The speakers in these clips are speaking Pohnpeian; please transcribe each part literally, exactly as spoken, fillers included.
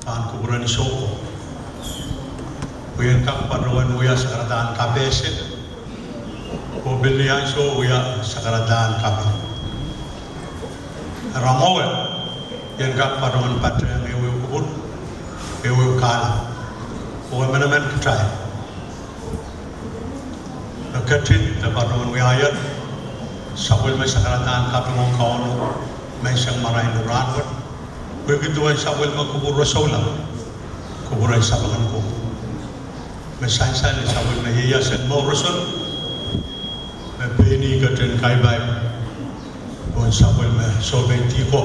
pahn kupwuren soukohp. Pwe I en kak patohwan wia sakaradahn kapehse, oh pil ni ansou wia sakaradahn kaping. Eri mwowe, I en kak patohwan patehng ehuehu kupwur, ehuehu kahla, oh emenemen kitail me ketin de patohwan wiahier sapwellime sakaradahn kaping ong Kauno menseng marain en rahn wet, pwehki duwen sapwellime kupwur rosoula, kupwuren sapeng en Koht, me sansal en sapwellime ieias en mour roson, me pein ih ketin kapai pohn sapwellime sohpeidi ko,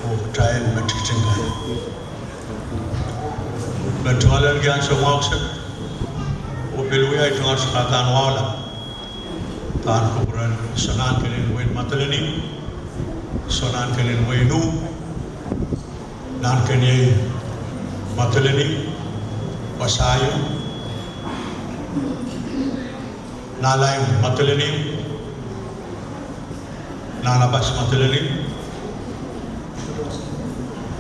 oh kitail me tikitik kan. I men tungoalenki ansou mwahu kiset, oh pil wia tungoal sakaradahn wahula pahn kupwuren Sounahn Kenen Wein Madolenihmw, Sounahn Kenen Wein Uhk, Nahn Keniei Madolenihmw, Wasahiong, Nahlaim Madolenihmw, Nahnapas Madolenihmw,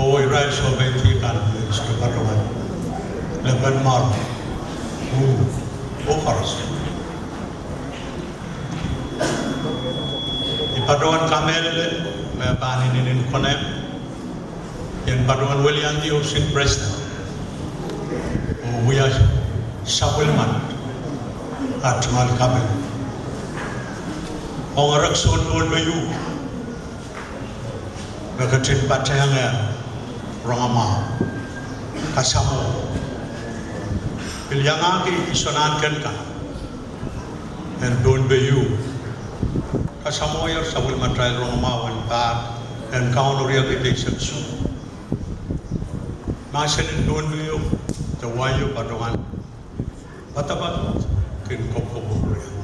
oh irail sohpeidi kan me I sohte patohwan, Lepen Maro, uh, oh koaros. I patohwan kamehlele me pahn inenen konehng, I en patohwan weliandi ohpis en President, oh wia sapwellimen at tungoal kaping ong erekiso en Pohnpei uh, me ketin patehng rongamwahu, kasamwo, pil iangahki Isonahnken kan en Pohnpei uh, kasamwohier sapwellimatail rongamwahu en pahr en Kauno riekid eisek isuh. Mahsen en Pohnpei de wai patohwan poadoapoad kin kopkopwuriong.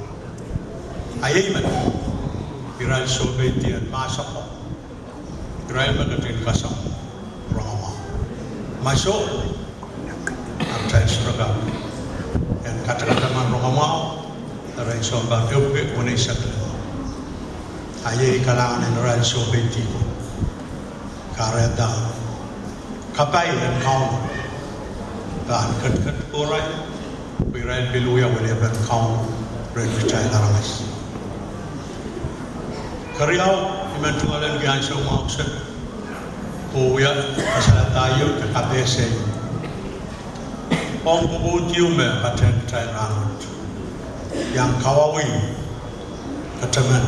A iei met, irail sohpeidi en mahsako, irail me ketin kasamwo rongamwahu. Ma soh, a kitail sohte kak en katakataman rongamwahu, erein sounpar epwiki weneisek limau. A iei kalahngan en irail sohpeidi ko. Kahrehda kapai en Kauno pahn ketiket pohrail, pwe irail pil wia weliepen Kauno rehn kitail aramas. Keriau, I men tungoalenki ansou mwahu kiset, oh wia kasalada ieu de kapehse ong pwopwoud ieu me patehng kitail rahnwet, iang kawauwih ketemen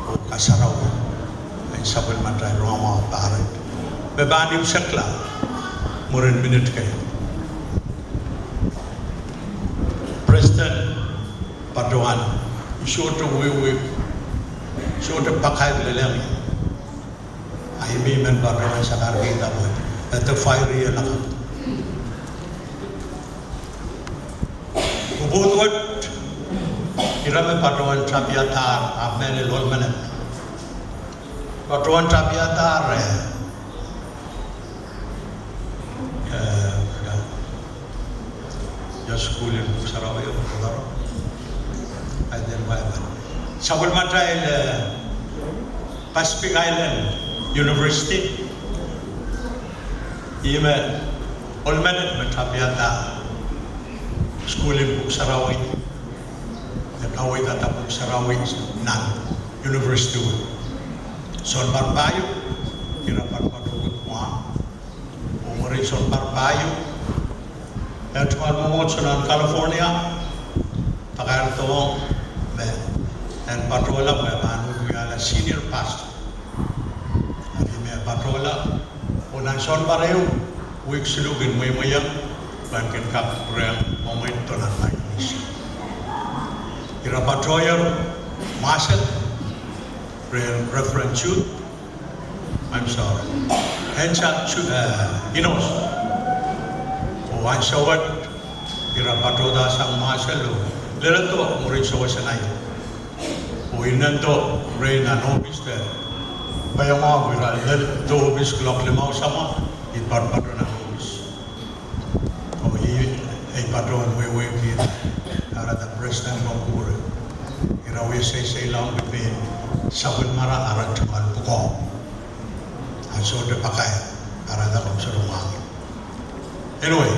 oh kasarawi en sapwellimatail rongamwahu pahr, me pahn imwisekla mwurin minit kei. President patohwan, I sohte wiewia, sohte pakair lelehng, a I men patohwan sakarkihda pwe e de fiery lakapw. Pwopwoud wet, ira me patohwan tapiadahr, ahpw mehlel ohl menet patohwan tapiadahr, eh, eh, ia, ia sukuhl en Pwuhk Sarawi, oh, ahi den Bible, sapwellimatail, eh, Pacific Island University. Ih me ohl menet me tapiada sukuhl en Pwuhk Sarawi, de kaweidada Pwuhk Sarawi nan university wet. Sounpar pahieu, ira patopato Guam, oh mwurin sounpar pahieu, e tungoal mwomwohdiso nan California, pakairdohng me en patohla me pahn wiahla senior pastor. Eri me patohla, oh nan sounpar ehu, wihk siluh kin mweimweiong, pwe en kin kak pwurehng mwomweido nan Micronesia. Ira patohier mahsen rehn Reverend Jude, I'm sorry, Hensah Ju-, eh, Enos. Oh ansou wet, ira patohda sang mahselo, leledo mwurin sewese nai, oh inendo rehi nan ohpis de paiamwahu, ira leledo ohpis kuloak limau samwa, I patopato nan ohpis. Oh I, I patohwan wehwehki kahrehda President Pohnpei, ira wia seiseilahng pein sapwellimara ara tungoal pwukoa. A sohte pakair, kahrehda komw sohte mwahngih. Anyway,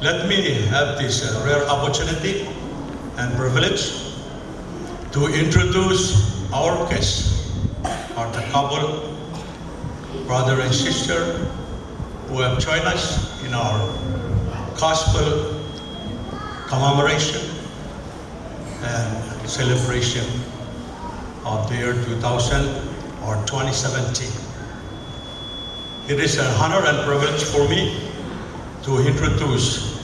let me have this, uh, rare opportunity and privilege to introduce our guests, or the couple, brother and sister, who have joined us in our gospel commemoration and celebration of the year two thousand or twenty seventeen. It is an honor and privilege for me to introduce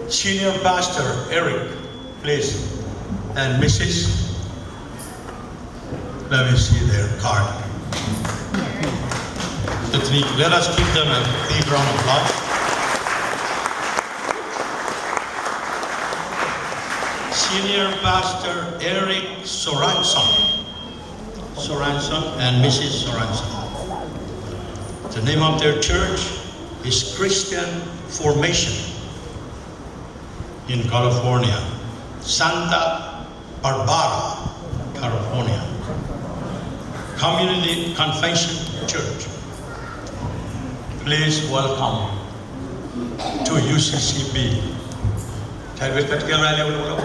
Senior Pastor Eric, please, and Missus Let me see their card. Let me, let us give them a big round of applause. Senior Pastor Eric Sorensen. Sorensen and Missus Sorensen. The name of their church is Christian Formation in California, Santa Barbara, California. Community Convention Church. Please welcome to U C C B. Kitail pil ketikihong irail ehu lokolok.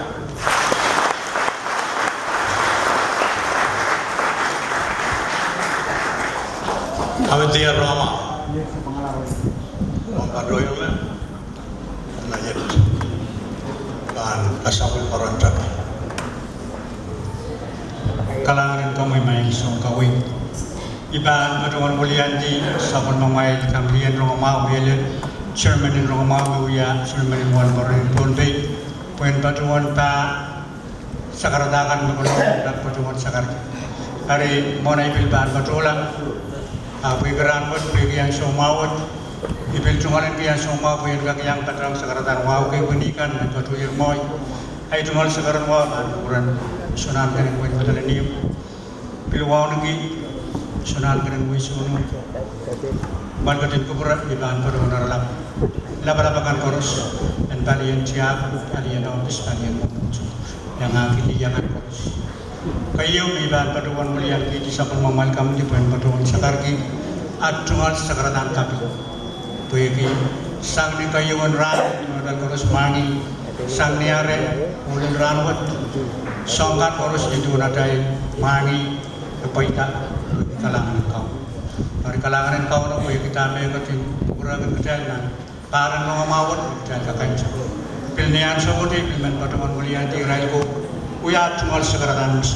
Kami diar rongama. Wampa doyong me. Nait pahn kasapwil parantak. Kalahngan en komwi maing Sounkowe. I pahn patohwan wiliandi sapwellimamwail komiti en rongamwahu, mehlel chairman en rongamwahu me wia chairman en wahnpoaron en Pohnpei, pwehn patohwan pah sakarada kan me konohng patohwan sakarki. Eri mwohn ei pil pahn patohla, ah, pwehki rahn wet, pwehki ansou mwahu wet, I pil tungoal en kihong ansou mwahu pwe en kak iang patohng sakaradahn wahu kei wini kan me patohier mwohi. Ei tungoal sakaradahn wahu pahn kupwuren Sounkowe, Wein Madolenihmw. Pil wauneki Sounkowe, Wein Sounkowe. Mwail ketin kupwure, I pahn patohwan lapalap, lapalap akan koaros, en palien tiahk, palien ohpis, palien mwomwohdiso, iangahki lih akan koaros. Keieu me I pahn patohwan wiliandi sapwellimamwail komiti pwehn patohwan sakarki, ah, tungoal sakaradahn kapi. Pwehki sang ni keieun rahn, atail koaros mwahngih, sang ni ahr, ohl en rahn wet, soahng kan koaros nin duwen atail mwahngih, e pweida, kalahngan en Kauno. Eri kalahngan en Kauno pwehki dahme ketin kupwurehng kitail nan pahr en rongamwahu wet me kitail kak ansou. Pil ni ansou wet I pil men patohwan wiliandi irail ko, wia tungoal sakaradahn wet.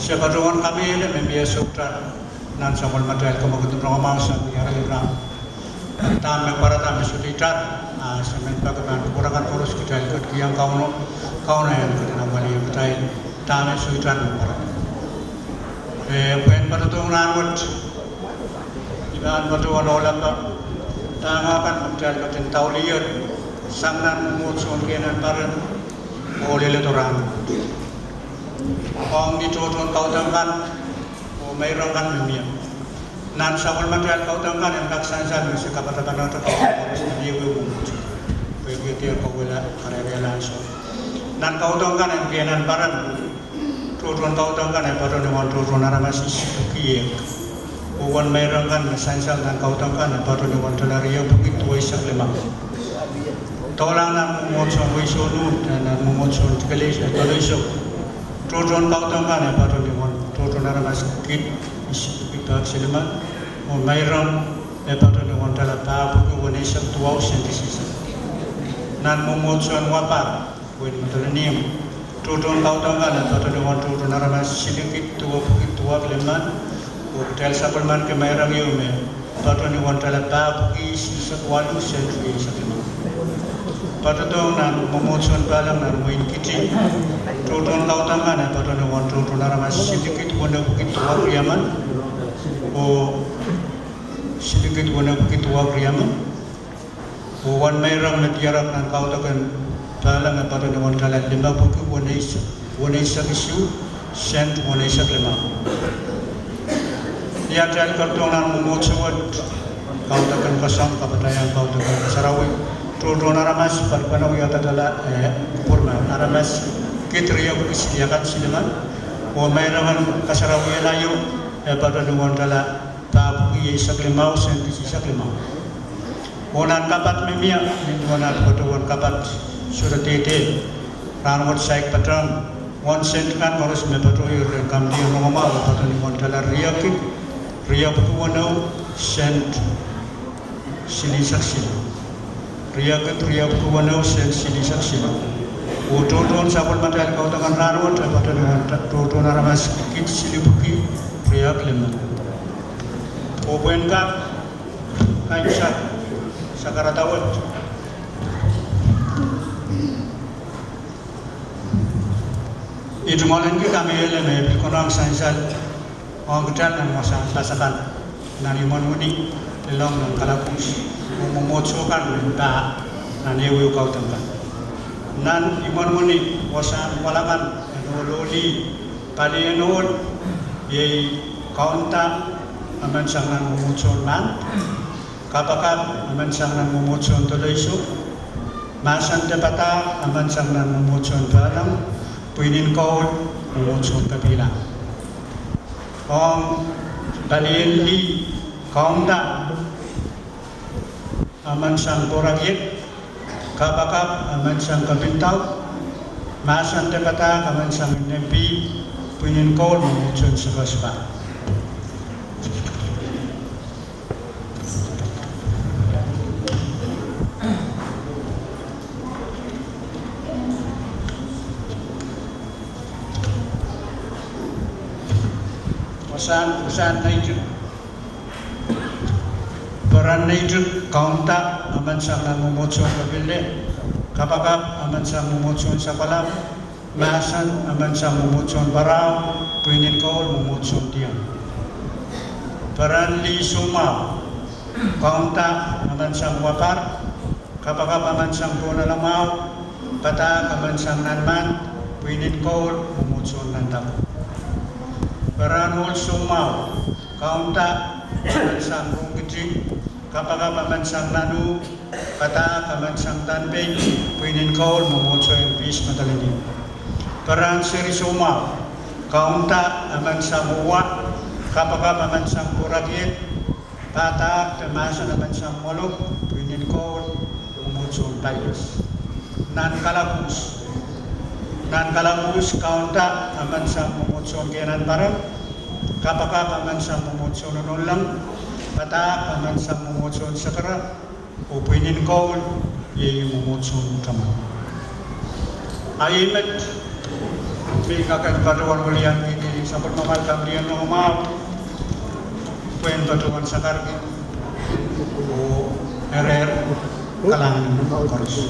Se patohwan kamehlele me mie sohte nan sapwellimatail kamwekid en rongamwahu sang ni ahr rahn. Dahme pwarada me sohte itar, ah, se men pahn kupwuren kan koaros kitail ketikihong Kauno, Kauno en ketin apwalih kitail, dahme sohte itar me pwarada. Eh, pwehn patohdohng rahn wet, I pahn patohwan ohlahng pahn dahme kan me kitail ketin daulier, sang nan mwomwohdiso en kehnan paren, oh leledo rahn wet. Ong ni tohtohn kaudok kan, oh meirong kan me mie. Nan sapwellimatail kaudok kan en kak sansal me se kapatapanehte kaudok kan me mie wehwehki mwomwohdiso. Pwehki e dehr kauwehla, karehrehla ansou. Nan kaudok kan en kehnan paren, tohtohn kaudok kan e patohwan tohtohn aramas isip pwuki ehu. Oh wen meirong kan me sansal nan kaudok kan e patohwan tala riau pwuki duweisek limau. Dohlahng nan mwomwohdiso en Weisou Nuhn, nan mwomwohdiso en Tikelei, eh, Doleiso. Tohtohn kaudok kan e patohwan tohtohn aramas kid isip pwuki pahk silimen. Oh meirong e patohwan tala pah pwuki weneisek duwau sent isisek. Nan mwomwohdiso en Wapar, Wein Madolenihmw. Tohtohn kaudok kan e patohwan tohtohn aramas silikid duwe pwuki duwehk limmen. Oh kitail sapwellimaniki meirong ieu me patohwan tala pah pwuki isisek waluh sent rieisek limau. Patohdohng nan mwomwohdiso en Pahleng nan wehin Kiti. Tohtohn kaudok kan e patohwan tohtohn aramas silikid weneu pwuki duwehk riemen. Oh silikid weneu pwuki duwehk riemen. Oh wen meirong me diarek nan kaudok en Pahleng e patohwan tala lime pwuki weneisek, weneisek isuh sent weneisek limau. Ni atail ketidohng nan mwomwohdiso wet, kaudok en Kosom, kapataiahng kaudok en kasarawi, tohtohn aramas paliwano wiahda tala, eh, pwurma aramas kid riau pwuki siliakan silimen. Oh meirong en kasarawi en Aio e patohwan tala pah pwuki eisek limau sent isisek limau. Oh nan kapat me mie, nin duwen at patohwan kapat sohte dehdeh, rahnwet saik patohwan, uwen sent kan koaros me patohier rehn kamdiong rongamwahu, patohwan imwin dolar riekid, riepwiki weneu, sent silihsek sile. Riekid, riepwiki weneu, sent silihsek sile. Oh tohtohn sapwellimatail kaudok en rahnwet, e patohwan imwin tohtohn aramas kid silipwiki, riekid lime. Oh pwehn kak, kaimwisekala, sakarada wet. I tungoalenki kamehlele me e pil konehng sansal ong kitail nan wasahn pas akan, nan imwen wini, lelong nan kalapwuhs, oh mwomwohdiso kan me pahn, nan ehuehu kaudok kan. Nan imwen wini, wasahn wal akan en ohl oh lih, palien ohl, iei kaunda, emen sang nan mwomwohdisohn Mahn, kapakap, emen sang nan mwomwohdisohn Doleiso, mahsen de padahk, emen sang nan mwomwohdisohn Pehleng, pwihn en koul, mwomwohdisohn Kapila. Ong palien lih, kaunda, emen sang Pwuhrakied, kapakap, emen sang Kapindau, mahsen de padahk, emen sang Nempi, pwihn en koul, mwomwohdisohn Sepasipa. Wasahn, wasahn neitik. Peren neitik, kaunda, emen sang nan mwomwohdisohn Kapilde, kapakap, emen sang mwomwohdisohn Sapwalap, mahsen, emen sang mwomwohdisohn Pwarao, pwihn en koul, mwomwohdisohn Diong. Peren lih soumwahu, kaunda, emen sang Wapar, kapakap, emen sang Pohnala mwahu, padahk, emen sang Nanmahn, pwihn en koul, mwomwohdisohn Nantaku. Peren ohl soumwahu, kaunda, emen sang Rongkiti, kapakap, emen sang Nanuh, padahk, emen sang Pohnpei, pwihn en koul, mwomwohdisohn Pis Madolenihmw. Peren seri soumwahu, kaunda, emen sang Oua, kapakap, emen sang Pwuhrakied, padahk de mahsen, emen sang Mwolok, pwihn en koul, mwomwohdisohn Paias. Nan kalapwuhs, nan kalapwuhs, kaunda, emen sang mwomwohdisohn Kehnan Paran, kapakap, emen sang mwomwohdisohn Ononleng, padahk, emen sang mwomwohdisohn Sekere, oh pwihn en koul, iei mwomwohdisohn Taman. A ih met, me I kak en patohwan weliandi sapwellimamwail kamdiong rongamwahu, pwehn patohwan sakarki oh erehr kalahngan koaros.